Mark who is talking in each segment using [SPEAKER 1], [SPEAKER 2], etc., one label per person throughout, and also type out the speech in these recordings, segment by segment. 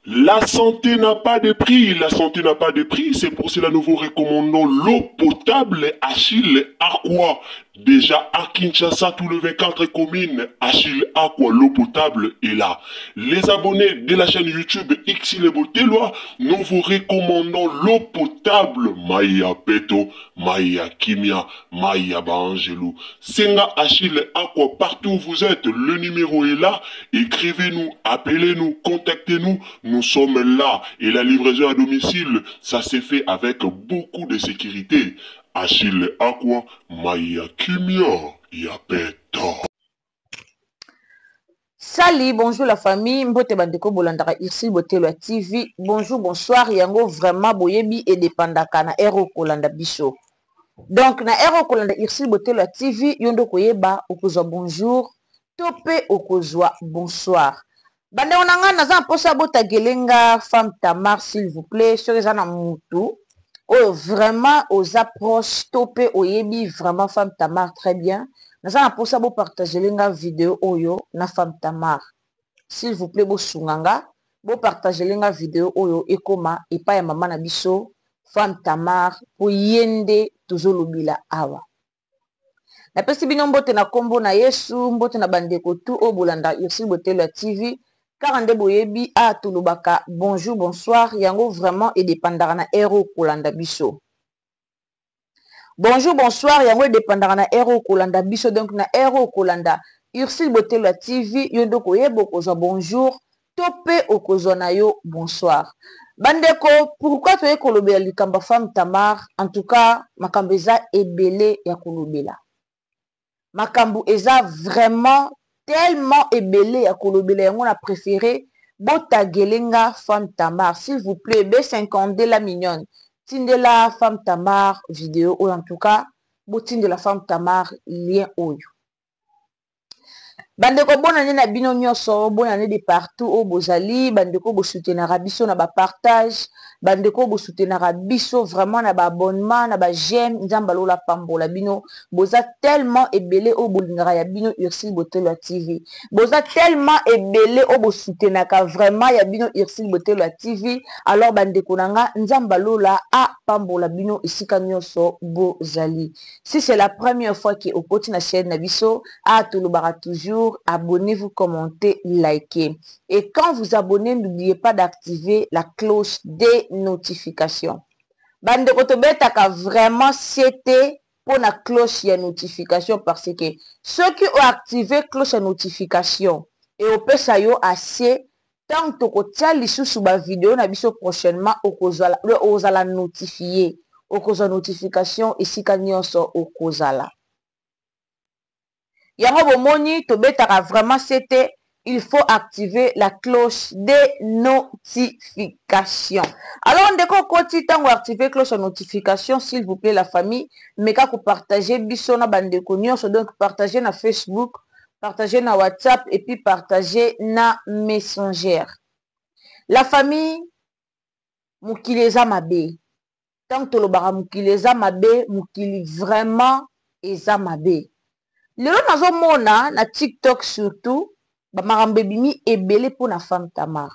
[SPEAKER 1] La santé n'a pas de prix, la santé n'a pas de prix, c'est pour cela nous vous recommandons l'eau potable Achille Aqua. Déjà à Kinshasa, tous les 24 communes, Achille Aqua, l'eau potable est là. Les abonnés de la chaîne YouTube Xile Boteloi, nous vous recommandons l'eau potable Maya Peto, Maya Kimia, Maya Baangelou. Senga Achille Aqua, partout où vous êtes, le numéro est là. Écrivez-nous, appelez-nous, contactez-nous. Nous sommes là. Et la livraison à domicile, ça s'est fait avec beaucoup de sécurité. Achille Aqua, Maya Kimia, Yapeto.
[SPEAKER 2] Sali, bonjour la famille, mbote bandeko bolandaka Ursule Botelo ya TV. Bonjour, bonsoir, yango vraiment boyebi et dépendaka na ero kolanda biso. Donc na ero kolanda Ursule Botelo ya TV, yo ndo koyeba okozwa bonjour to pe okozwa bonsoir. Bandeko na nga naza na mposa botagele nga femme Tamar s'il vous plaît, soki eza na mutu oyo vraiment oza proche to pe oyebi vraiment femme Tamar très bien, naza na mposa bopartagele nga video oyo na femme Tamar. S'il vous plaît bosunga nga, bopartagele nga video oyo ekoma epai ya mama na biso femme Tamar po ye nde tozolobela awa. Napesi bino mbote na kombo na Yesu, mbote na bandeko tu oyo bolanda Ursule Botelo ya TV. Kaka nde boyebi a tolobaka bonjour bonsoir, yango vraiment edependaka na heure oyo kolanda biso. Bonjour bonsoir, yango edependaka na heure oyo kolanda biso, donc na heure oyo kolanda Ursule Botelo ya TV, yo nde okoyeba okozwa bonjour to pe okozwa na yo bonsoir. Bandeko, pourquoi toye kolobela likambo ya femme Tamar? En tout cas, makambo eza ebele ya kolobela. Makambo eza vraiment tellement ebele ya kolobela, yango na préféré botagele nga femme Tamar, s'il vous plaît. B52 la mignonne, tindela femme Tamar vidéo oyo, en tout cas botindela femme Tamar lien oyo. Bandeko, bonne année na bino nyonso, bonne année de partout oyo bozali. Bandeko bosoutenaka biso na ba partage, bandeko bosoutenaka biso vraiment na ba abonnement, na ba j'aime. Nzambe alola pambola bino, boza tellement ebele oyo bolingaka ya bino Ursule Botelo ya TV, boza tellement ebele oyo bosoutenaka vraiment ya bino Ursule Botelo ya TV. Alors bandeko na nga, Nzambe alola apambola bino esika nyonso bozali. Si c'est la première fois que okoti na chaîne na biso, a tolobaka toujours abonnez-vous, commentez, likez. Et quand vous abonnez, n'oubliez pas d'activer la cloche des notifications. Bandeko tobetaka vraiment c'était pour la cloche ya notification, parce que ceux qui ont activé cloche ya notification et opesa yo assez tant tokotia lisusu ba vidéo na biso prochainement, okozala, okozala notifié, okozwa notification esika nyonso okozala. Yango bomoni tobetaka vraiment c'était, il faut activer la cloche de notification. Alors ndeko koti tango activer cloche de notification, s'il vous plaît la famille, meka ko partager biso na bandeko nyonso, donc partager na Facebook, partager na WhatsApp et puis partager na Messenger. La famille, mokili eza mabe. Tant tolobaka mokili eza mabe, mokili vraiment eza mabe. Lelo nazomona na TikTok surtout ba makambo ebimi ebele mpona femme Tamar.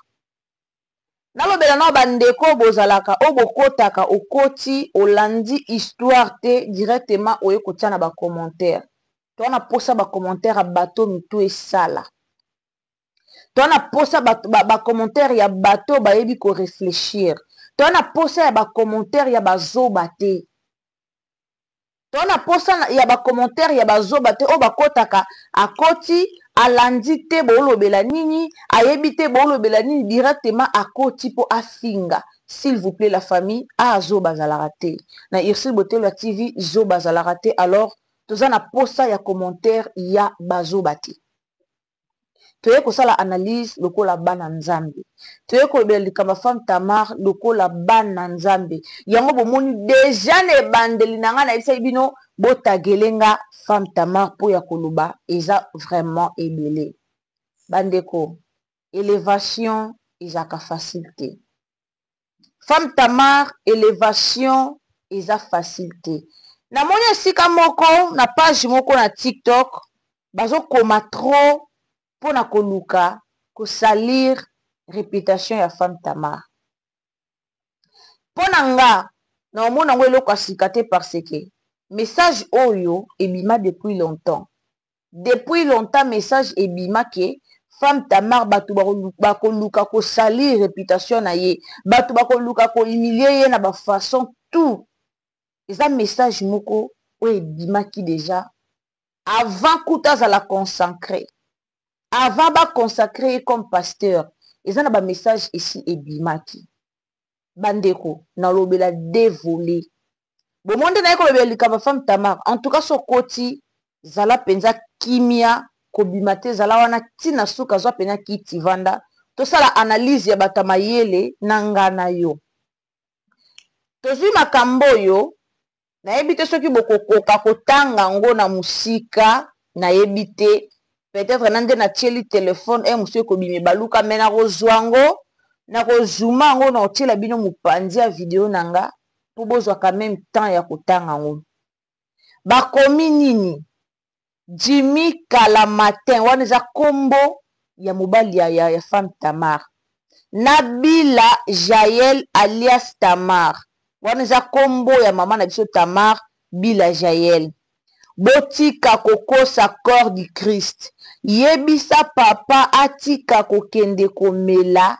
[SPEAKER 2] Nalobela na bandeko bozalaka oyo bokotaka, okoti olandi histoire te directement oye kotia na ba commentaire. Toa na posa ba commentaire ya bato mitu esala. Toa na posa ba commentaire ya bato bayebi ko réfléchir. Toa na posa ya ba commentaire ya bazoba te. To na posa ya ba commentaire ya ba zoba te oyo bakotaka akoti alandi te bolobela nini ayebi te bolobela nini directement akoti po afinga s'il vous plaît la famille a zoba azalaka te na Ursule Botelwa TV zoba azalaka te alors toza na posa ya commentaire ya bazoba te. Toye kosala analyse lokola bana nzambe. Toye kolobela likambo ya femme Tamar lokola bana nzambe. Yango bomoni deja na ebandeli na ngai nayebisaki bino botagele nga femme Tamar mpo ya koloba eza vraiment ebele. Bandeko, elevation ezalaka facile te. Femme Tamar elevation eza facile te. Namoni esika moko na page moko na TikTok bazokoma trop pona koluka ko salir reputation ya femme Tamar. Pona nga na omona yango eloko ya sika te parce que message oyo ebima depuis longtemps. Depuis longtemps message ebima ke femme Tamar batu bakoluka ko salir reputation na ye, batu bakoluka ko humilier ye na ba façon tout. Eza message moko oyo ebimaki dejà avant kutu azala consacre, avant ba consacre ye comme pasteur, eza na ba message esi ebimaki. Bandeko nalobela deux volets. Bomoni nde naye kolobela likambo ya femme Tamar. En tout cas soki okoti zala penza kimia kobima te zala wana ti na suka zwa pena kiti vanda tosala analyse ya bato ya mayele na nga na yo. Tozwi makambo oyo Nayebi te soki bokokoka kotanga yango na mosika, nayebi te. Peut-etre na nde natieli telephone heure mosusu ekobima ebaluka, mais nakozwa yango, nakozuma yango, nakotiela bino mopanzi ya video na nga mpo bozwa quand meme temps ya kotanga yango. Bakomi nini? Jimmy Kalamatin, wana eza kombo ya mobali ya, ya, ya femme Tamar. Na Bila Jael alias Tamar, wana eza kombo ya mama na biso Tamar Bila Jael. Botika kokosa corps du Christ. Yebisa papa atika kokende komela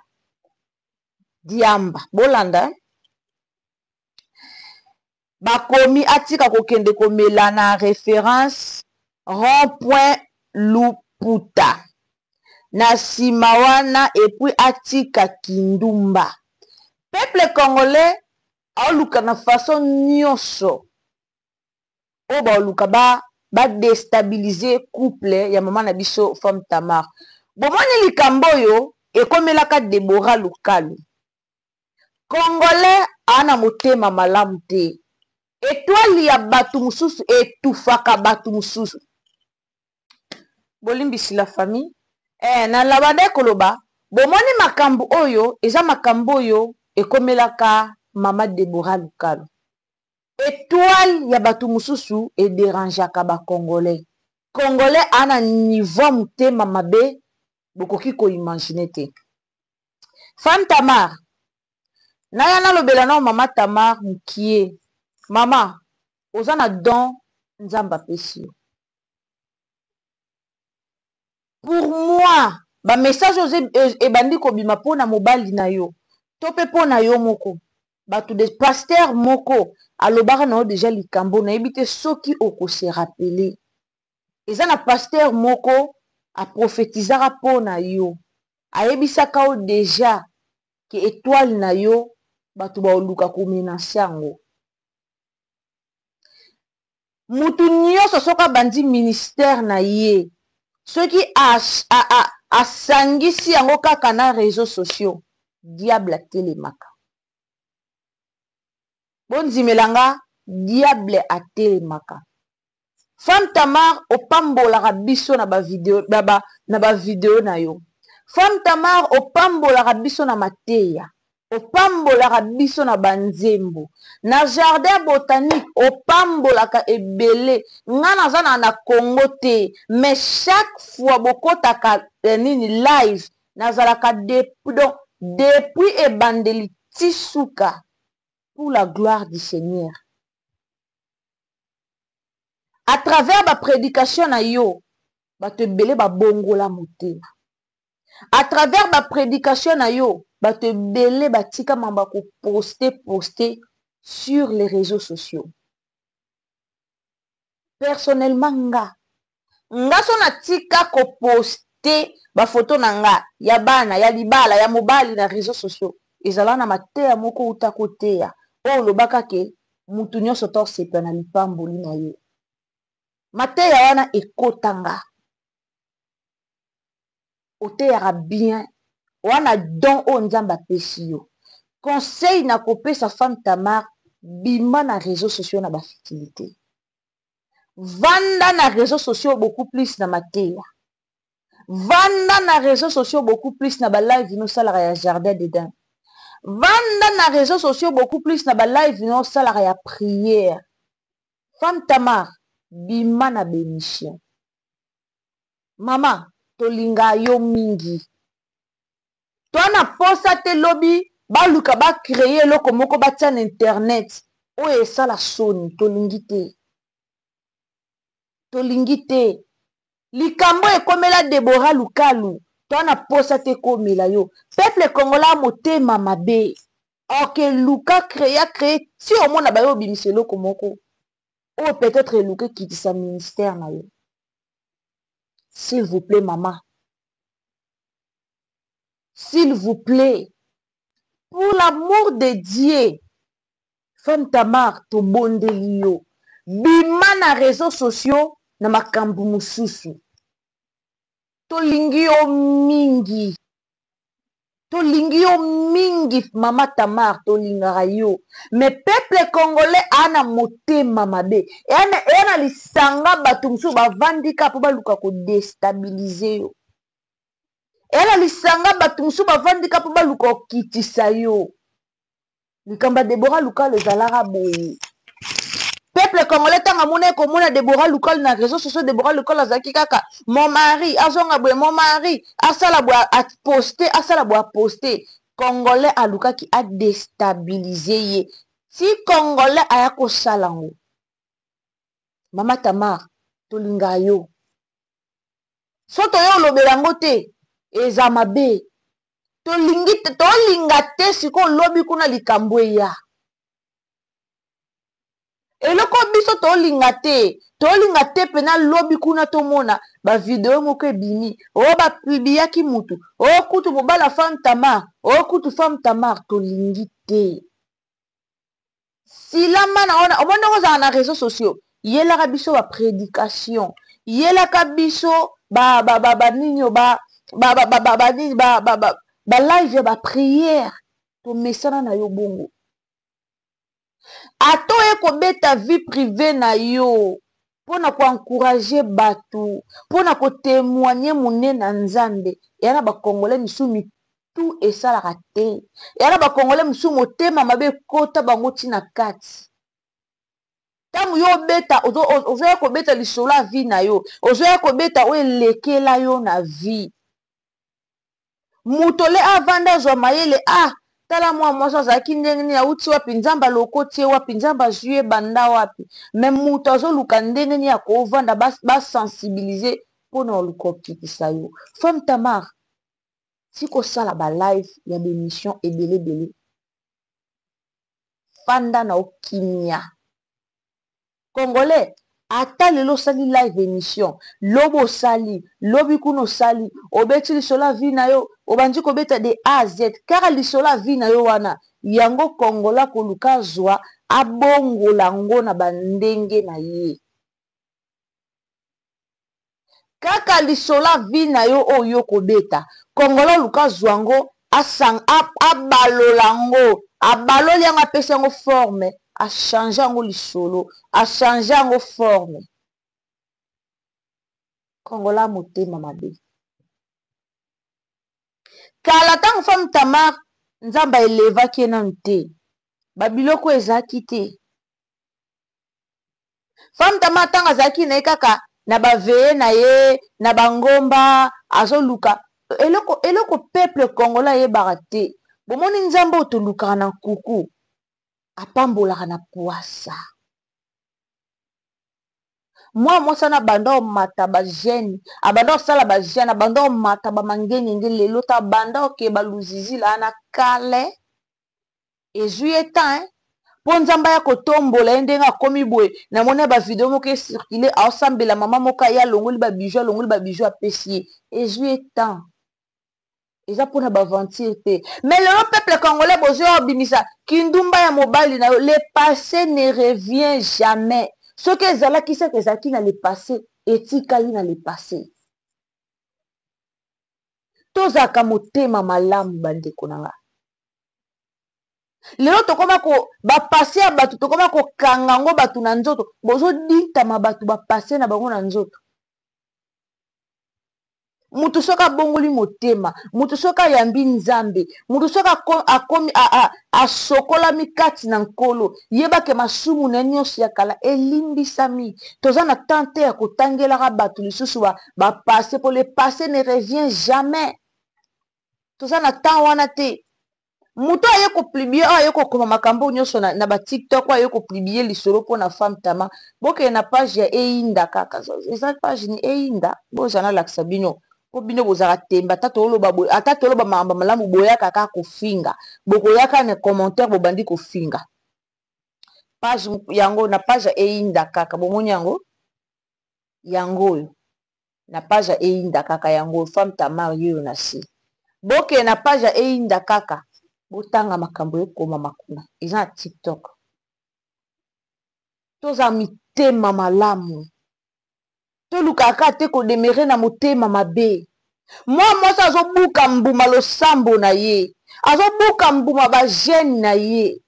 [SPEAKER 2] diamba. Bolanda hein? Bakomi atika kokende komela na reference rond point luputa na sima wana epuis atika kindumba. Peuple congolais aoluka na façon nioso oyo baoluka ba ba destabiliser couple ya mama na biso femme Tamar. Bomoni likambo oyo ekomelaka Deborah Lukalu. Congolais aa na motema malamu te. Etoile ya batu mususu etufaka batu mususu. Bolimbisi la famille. Eh, na labandaki koloba, bomoni makambo oyo eza makambo oyo ekomelaka mama Deborah Lukalu. Etoile ya batu mususu e derangeaka ba congolais. Congolais aa na niveau ya motema mabe bokoki ko imaginer te. Femme Tamar, naya nalobela nao mama Tamar mukie. Mama, oza na don Nzambe apesi yo. Pour moi, ba message oyo ebandi kobima mpo na mobali na yo to mpe mpo na yo moko bato de pasteur moko alobaka na yo deja likambo nayebi te soki okose rappeler Eza na pasteur moko a prophetisaka po na yo ayebisaka yo dejà ke etoile na yo batu bakoluka ko menace yango. Mutu nioso soki abandi ministère na ye soki asangisi yango kaka na reseaux sociaux diable atelemaka. Bondimela nga diable atelemaka. Femme Tamar opambolaka biso na ba video na ba na ba video na yo. Femme Tamar opambolaka biso na mateya. Opambolaka biso na ba nzembo. Na jardin botanique opambolaka ebele. Nga naza na na Congo te mais chaque fois bokotaka eh, nini live nazalaka depuis donc depuis ebandeli ti suka pour la gloire du Seigneur. À travers ba predication na yo, bato ebele babongola motema. À travers ba predication na yo, bato ebele batika mamba ko poster poster sur les réseaux sociaux. Personnellement nga, nga so na tika ko poster ba photo na nga ya bana, ya libala, ya mobali na reseaux sociaux, ezala na mateya moko uta ko teya oyo olobaka ke mutu nionso to sepela na lipamboli na yo. Mateya wana ekota nga. Oteyaka bien, wana don oyo Nzambe apesi yo. Conseil na kopesa femme Tamar, bima na reseaux sociaux na ba futilite. Vanda na reseaux sociaux beaucoup plus na mateya. Vanda na reseaux sociaux beaucoup plus na ba live no salaka ya jardin d'Eden. Vanda na reseaux sociaux beaucoup plus na ba live no salaka ya prière. Femme Tamar, bima na b'emission. Mama, tolinga yo mingi. Toa na posa te lobi baluka ba créer eloko moko batia na internet oyo esala soni, tolingi te. Tolingi te. Likambo ekomela Deborah Lukalu, toa na posa te ekomela yo. Peuple congolais motema mabe. Ok, luka créa créer ti omona bayo obimisa eloko moko oyo peut-être eluka ekitisa ministère na yo. S'il vous plaît maman. S'il vous plaît, pour l'amour de Dieu, femme Tamar, tobondeli yo. Bima na réseaux sociaux na makambo mosusu. Tolingi yo mingi. Tolingi yo mingi mama Tamar, tolingaka yo. Mais peuple congolais ana motema mabe. Eya na lisanga bato mosusu bavandi kaka mpo baluka kodestabilize yo. Eya na lisanga bato mosusu bavandi kaka mpo baluka kokitisa yo. Likambo ya Deborah Lukalu ezalaka boye. Peuple congolais ntango amona komona Deborah Lukalu na réseaux sociaux, Deborah Lukalu azalaki kaka mon mari azonga boye, mon mari asala boye aposte, asala boye aposte. Congolais alukaki adestabilize ye. Ti congolais aya kosala ngo. Mama Tamar, tolinga yo. So toyo olobela yango te, eza mabe. Tolingi te, tolinga te sikoyo lobi kuna likambo eya. Eloko biso tolinga te, tolinga te pena lobi kuna tomona ba video moko ebimi, oyo ba publiaki mutu, oyo kutu mobala femme Tamar, oyo kutu femme Tamar, tolingi te. Silama na ona, omoni ndenge ozala na réseaux sociaux, yelaka biso ba prédication, yelaka biso ba ba ba ba nini ba ba ba ba ba ba nini ba ba ba ba live ya ba prière, tomesana na yo bongo. Ata oye kobeta vie privée na yo mpona koencourager bato, mpona kotémoigner monene na Nzambe. Eya na ba Congolais misusu mitu esalaka te. Eya na ba Congolais misusu motema mabe ekota bango ti na kati. Ntango yo obeta, ozoya kobeta lisolo ya vie na yo, ozoya kobeta oyo elekela yo na vie. Moto le avanda azwa mayele, ah, tala mwa mwasi azalaki ndenge nini, auti wapi, Nzambe alokoti ye wapi, Nzambe azwi ye banda wapi. Mais moto azoluka ndenge nini ya kovanda, basensibiliser mpona koluka kokitisa yo. Femme Tamar, ti kosala ba live ya ba émission ebele ebele, fanda na okimia. Congolais, ata lelo osali live émission, lobi osali, lobi kuna osali, obeti lisolo ya vie na yo, obandi kobeta de A à Z, kaka lisolo ya vie na yo wana, yango Congolais akoluka azwa, abongola yango na bandenge na ye. Kaka lisolo ya vie na yo oyo kobeta, Congolais oluka azwa yango, abalola yango, abaloli yango, apesi yango forme, achange yango lisolo, achange yango forme. Congolais motema mabe. Kala ntango femme Tamar Nzambe aelevaki ye nanu te, ba biloko ezalaki te. Femme Tamar ntango azalaki na ye kaka na ba veillée na ye na ba ngomba, azoluka eloko, eloko peuple congolais ayebaka te. Bomoni Nzambe oyo tolukaka na nkuku, apambolaka na poasa. Mwa mwasi wana abanda omata ba jeune, abanda osala ba jeune, abanda omata ba mangengenge lelo ta abanda okeba luzizila wana kale. Ezwi ye temps, hein? Mpo Nzambe aya kotombola ye ndenge akomi boye. Namoni ba video moko ecircule, aosambela mama moko aye alongoli ba bijoux, alongoli ba bijoux apesi ye. Ezwi ye temps. Eza mpona ba aventure te. Mais lelo peuple congolais bozo obimisa kindumba ya mobali na yo. Le passé ne revient jamais. Soki ezalaki seke ezalaki na le passé, etikali na le passé. Tozalaka motema malamu bandeko na nga. Lelo tokoma ko ba passé ya bato, tokoma kokanga yango bato na nzoto. Bozodintama bato ba passé na bango na nzoto. Mutu soki abongoli motema, mutu soki ayambi Nzambe, mutu soki akomi asokolami kati na Nkolo, yebake masumu na ye nyonso ya kala elimbisami. Toza na temps te ya kotangelaka bato lisusu ba passé, po le passé ne revient jamais. Toza na temps wana te. Moto aye kopublier, oyo aye kokoma makambo nyonso na ba TikTok, oyo aye kopublier lisolo mpona femme Tama, bokende na page ya Eyinda kaka. Eza page ni Eyinda, bozala nalakisa bino. Po bino bozalaka tembe, ata toloba boye, ata toloba makambo malamu, boyaka kaka kofinga. Bokoyaka na commentaire bobandi kofinga. Page yango na page ya Eyinda kaka, bomoni yango? Yango oyo. Na page ya Eyinda kaka yango, femme Tamar yeyo na se. Bokende na page ya Eyinda kaka, botanga makambo ekomama kuna. Eza na TikTok. Toza mitema malamu. Tolukaka te kodemere na motema mabe. Mwa mwasi azobuka mbuma losambo na ye. Azobuka mbuma ba jeune na ye.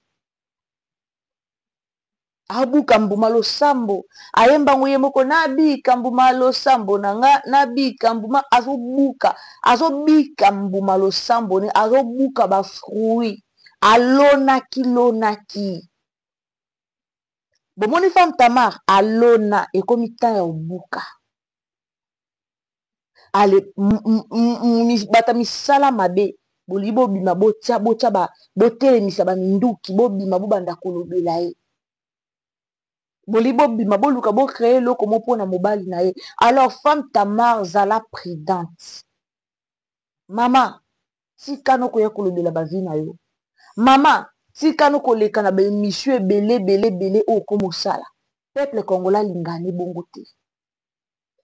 [SPEAKER 2] Abuka mbuma losambo, ayembango ye moko nabika mbuma losambo na nga, nabika mbuma. Azobuka, azobika mbuma losambo ne, azobuka ba fruit alonaki lonaki. Bomoni femme Tamar alona, ekomi temps ya kobuka. Ale bata misala mabe, bolingi bobima, botia, botia ba, botelemisa ba minduki, bobima bobanda kolobela ye. Bolingi bobima, boluka bocréer eloko moko mpona mobali na ye. Alors femme Tamar, zala prudente. Mama, tika no koya kolobela ba vie na yo. Mama, tika no koleka na ba émission ebele ebele ebele oyo okomosala. Peuple congolais alingani bongo te.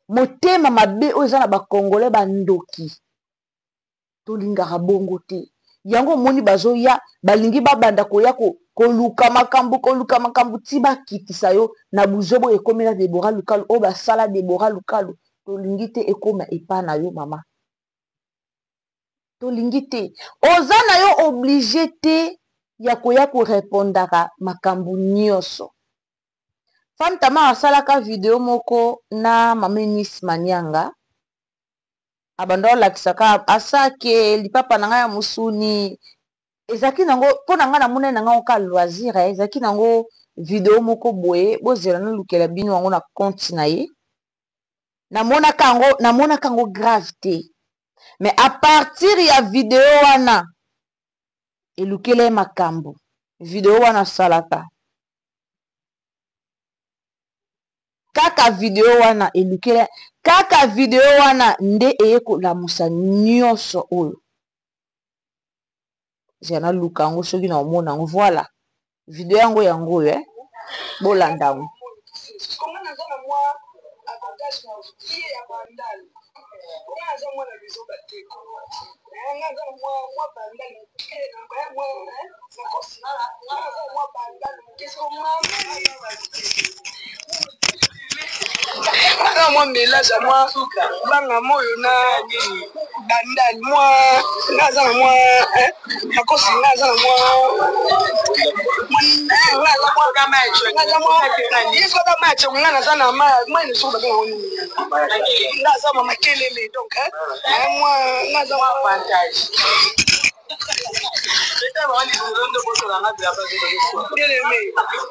[SPEAKER 2] Motema mabe oyo eza na ba congolais ba ndoki. Tolingaka bongo te. Yango omoni bazoya, balingi babanda koya koluka makambo, koluka makambo ti bakitisa yo na buzobo ekomela Deborah Lukalu, oyo basala Deborah Lukalu. Tolingi te ekoma epa na yo mama. Tolingi te. Oza na yo obligé te ya koya korepondaka makambo nyonso. Femme Tamar asalaka video moko na mama Eunice Manianga. Abanda olakisaka asake lipapa na ngai ya mosuni. Ezalaki nango mpo na ngai namona na ngai ka loisir, ezalaki nango video moko boye, bozela nalukela bino yango na compte na ye. Namonaka yango, namonaka yango grave te. Mais à partir ya video wana elukela ye makambo. Video wana asalaka. Kaka video wana elukela, kaka video wana nde eye kolamusa nyonso oyo. Zela naluka yango soki na omona yango. Voilà. Video yango yango oyo, eh. Bolanda yango.
[SPEAKER 3] Nga mwa mélange ya mwa banga moyo na bandal, mwa nga aza na mwa nakosi, nga aza na mwa nga match, nga naza na mwa eloko babenga ngo nini, nga aza mwa makelele, donc mwa nga aza mwa avantage.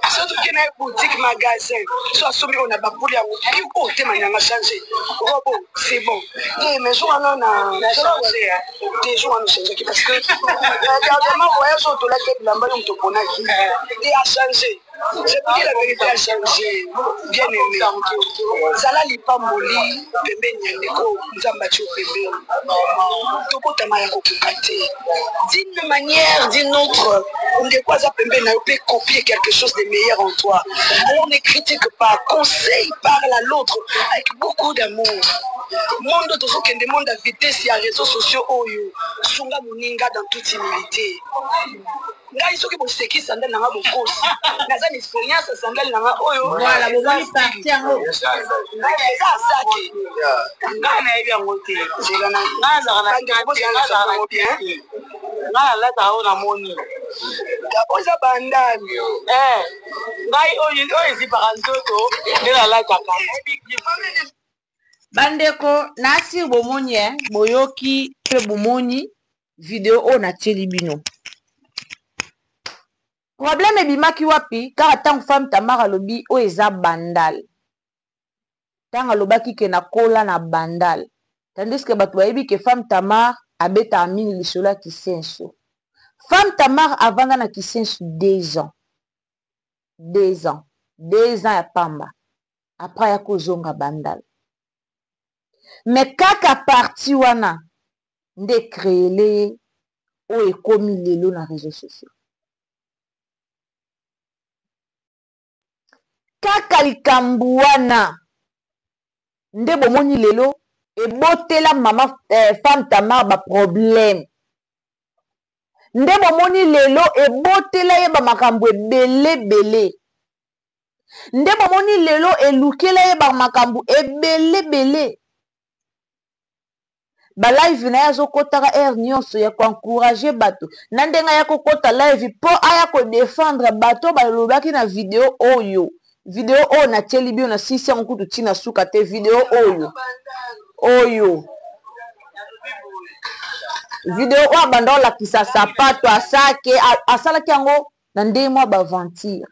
[SPEAKER 3] Surtout que na boutique magasin so asombi oyo na bakuli yango oyo te manyanga change robo, c'est bon te. Mais jour wana na change te, jour wana ochangeaki parce que dernièrement voyage oyo tolaki bilamba yo moto oponaki te, achange. Je vous dis la vérité a changé. Bien aimé. Zala lipamboli pembeni ya ndeko Nzambe atie pembeni. Tobotama ya kokoka te. D'une manière, d'une autre, ndeko aza pembeni na yo pe copier quelque chose de meilleur en toi. Alors ne critique pas, conseille, parle à l'autre avec beaucoup d'amour. Monde tozokende monde ya vitesse ya réseaux sociaux oyo sunga moninga dans toute humilité. Ngai soki boseki sandale nanga bokosi naza na experience ya sandale nanga oyo
[SPEAKER 2] voilà bomoni parti yango
[SPEAKER 3] eza asaki
[SPEAKER 4] ngai nayebi yango te
[SPEAKER 3] nzela na
[SPEAKER 4] ngai azalaka na
[SPEAKER 3] bien
[SPEAKER 4] ngai nalataka oyo namoni
[SPEAKER 3] oza bandali
[SPEAKER 4] eh, ngai oyo ezipaka nzoto nde nalataka.
[SPEAKER 2] Bandeko nasi bomoni eh, boyoki mpe bomoni video oyo natieli bino. Problème ebimaki wapi? Kaka ntango femme Tamar alobi oyo eza bandal, ntango alobaki ke nakola na bandal, tandis que bato bayebi ke femme Tamar abetaka mingi lisolo ya Kisenso. Femme Tamar avanda na Kisenso 2 ans, 2 ans, 2 ans ya pamba, après aya kozonga bandal. Mais kaka parti wana nde créele ye oyo ekomi lelo na réseaux sociaux. Kaka likambo wana nde bomoni lelo ebotela mama femme Tamar ba problème. Nde bomoni lelo ebotela ye ba makambo ebele ebele. Nde bomoni lelo elukela ye ba makambo ebele ebele. Ba live na ye azokotaka heure nyonso ya koencourager bato na ndenge aya kokota live mpo aya kodefendre bato balobaki na video oyo. Video oyo natieli bino na sisi yango kutu ntina suka te. Video oyo oyo video oyo abanda olakisa sapato asake asalaki yango na ndenge mwa baaventure.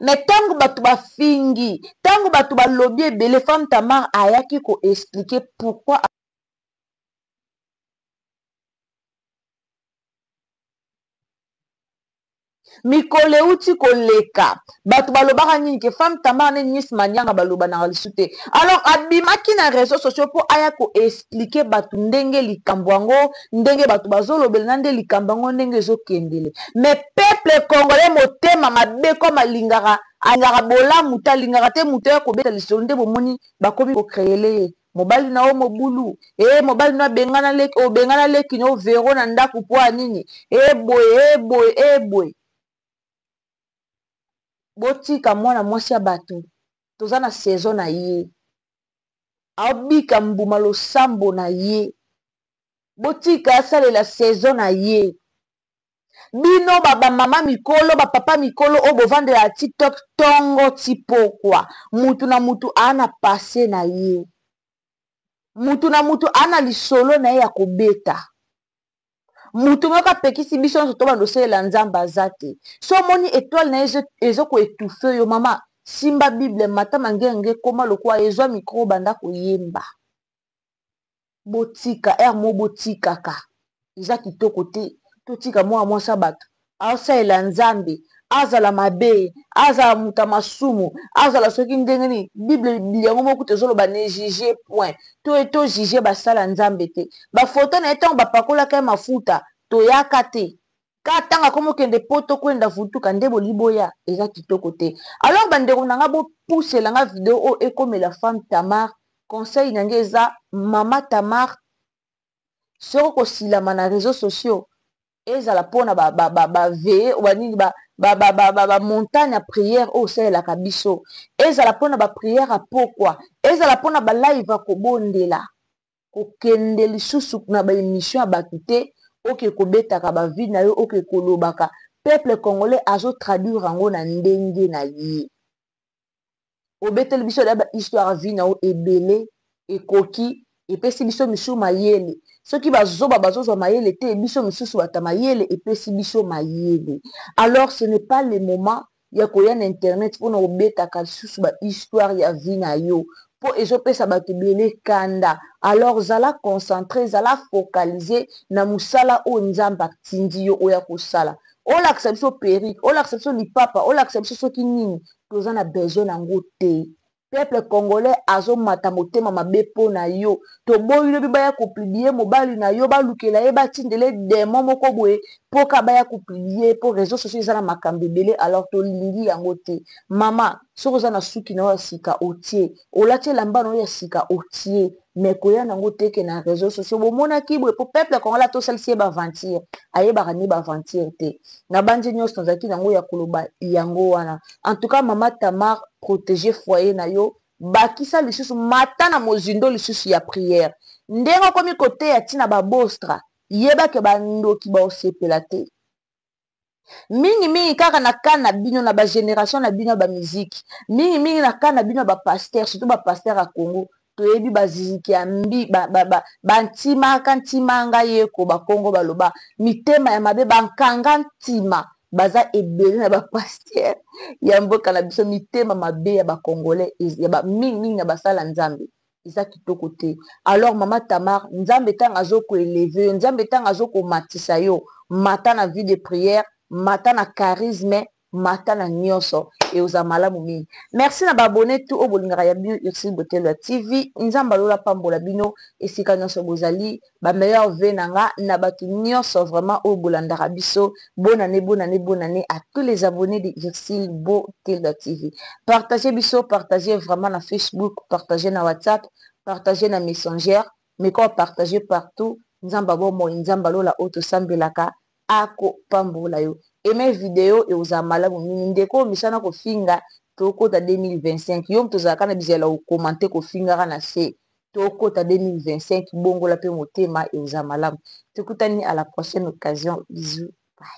[SPEAKER 2] Mais ntango bato bafingi, ntango bato balobi ebele, femme Tamar ayaki koexpliquer pourquoi mikolo euti koleka bato balobaka nini ke femme Tamar ne Miss Manianga balobanaka lisu te. Alors abimaki na réseaux sociaux mpo aya koexpliquer bato ndenge likambo yango, ndenge bato bazolobela na nde likambo yango ndenge ezokendele. Mais peuple congolais motema mabe comme alingaka, alingaka bolamu te, alingaka te moto ya kobeta lisolo, nde bomoni bakomi kocréele ye mobali na yo mobulu, mobali na obengana leki, obengana leki na vero na ndako po ya nini, boye, boye, boye. Botika mwana mwasi ya bato, toza na saison na ye, abika mbuma losambo na ye, botika asalela saison na ye. Bino ba mama mikolo, ba papa mikolo oyo bovandela ya TikTok tongo ti pokwa, mutu na mutu ana passé na ye, mutu na mutu ana lisolo na ye ya kobeta. Mutu moko apekisi biso nyonso to bando osalela Nzambe aza te. So omoni étoile na ye ezo koétouffe yo, mama simba Bible mata mangenge koma lokwa ezwa micro banda koyemba. Botika air mo botikaka eza kitoko te. Totika mwana mwasi ya bato asalela Nzambe, azala mabe, azala moto ya masumu, azala soki ndenge nini. Bible yango moko tozoloba ne juge point, to juge basala Nzambe te. Bafoto na ye ntango bapakolaka ye mafuta toyaka te, ka ntango akomokende poto kwenda futuka nde boliboya eza kitoko te. Alors bandeko na nga bopusela nga video oyo ekomela femme Tamar. Conseil na ngai eza mama Tamar, soko kosilama na réseaux sociaux ezala mpona ba veille banini ba montagne ya prière oyo osalelaka biso, ezala mpona ba prière ya pokwa, ezala mpona ba live ya kobondela. Kokende lisusu na ba émission ya bato te, oke kobetaka ba vie na yo, oke kolobaka. Peuple congolais azotraduire yango na ndenge na ye. Obeteli biso da ba histoire vie na yo ebele, ekoki epesi biso misusu mayele. Soki bazoba bazozwa mayele te, biso misusu bata mayele epesi biso mayele. Alors ce n'est pas le moment ya koya na internet mpona kobetaka lisusu ba histoire ya vie na yo, mpo ezopesa bato ebele kanda. Alors zala concentré, zala focalisé na mosala oyo Nzambe atindi yo oya kosala. Olakisa biso perruque, olakisa biso lipapa, olakisa biso soki nini, toza na besoin na yango te. Peuple congolais azomata motema mabe mpo na yo. Toboyi lobi baya kopublier mobali na yo, balukela ye, batindela ye demon moko boye mpo ka baya kopublier, mpo réseau sociaux eza na makambo ebele. Alors tolingi yango te. Mama, soki oza na suki na yo ya sika otie, olati elamba na yo ya sika otie, mais koya nango te ke na réseau sociaux bomonaki boye, mpo peuple congolais atosalisi ye baaventure, ayebaka nde baaventure te. Na bandi nyonso nazalaki nango ya koloba yango wana. En tout cas, mama Tamar, protéger foyer na yo, bakisa lisusu, mata na mozindo lisusu ya prière. Ndenge okomi koteya ntina babostra, yebake bandoki baosepela te. Mingimingi kaka na ka na bino, na bagénération na bino ya bamiziki, mingimingi na ka na bino ya bapasteur, surtout bapasteur ya Congo. Toyebi baziziki ya mbi bantimaka ntimanga yeko bakongo baloba mitema ya mabe, bankanga ntima baza ebele na bapasteur ya mboka na biso. Mitema mabe ya bacongolais ya ba, mingimingi na basala Nzambe eza kitoko te. Alors mama Tamar, Nzambe ntango azokoélever yo, Nzambe ntango azokomatisa yo, mata na vie de prière, mata na charisme, mata na nyonso, eoza malamu mingi. Merci na baabonnés tout oyo bolingaka ya bino Ursile Botelo ya TV. Nzambe alola pambola bino esika nyonso bozali. Bameilleurs vœux na nga na bato nyonso vraiment oyo bolandaka biso. Bonne année, bonne année, bonne année à tous les abonnés de Ursile Botelo TV. Partagez biso, partagez vraiment na Facebook, partagez na WhatsApp, partagez na Messenger, mais ko partager partout. Nzambe abomoi, Nzambe alola oyo tosambelaka akopambola yo. Aime video, ekozala malamu mingi. Ndeko misana kofinga, tokota 2025, yo moto ozalaka na bizala kocommenter, kofingaka na se. Tokota 2025, bongola mpe motema, ekozala malamu. Tokutani à la prochaine occasion. Bisous, bye.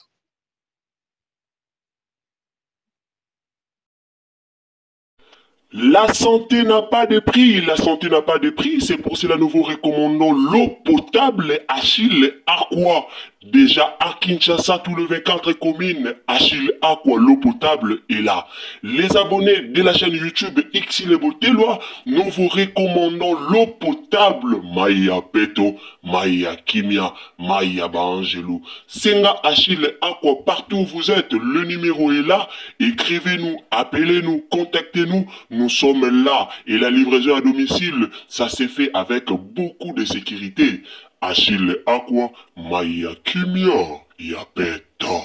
[SPEAKER 1] La santé n'a pas de prix, la santé n'a pas de prix, c'est pour cela nous vous recommandons l'eau potable Achille Aqua. Déjà à Kinshasa, tout le 24 communes, Achille Aqua, l'eau potable est là. Les abonnés de la chaîne YouTube Xile Boteloi, nous vous recommandons l'eau potable Maya Peto, Maya Kimia, Maya Baangelou. Senga Achille Aqua, partout où vous êtes, le numéro est là. Écrivez-nous, appelez-nous, contactez-nous. Nous sommes là. Et la livraison à domicile, ça s'est fait avec beaucoup de sécurité. Achille Aqua, Maya Kimia, Yapeto.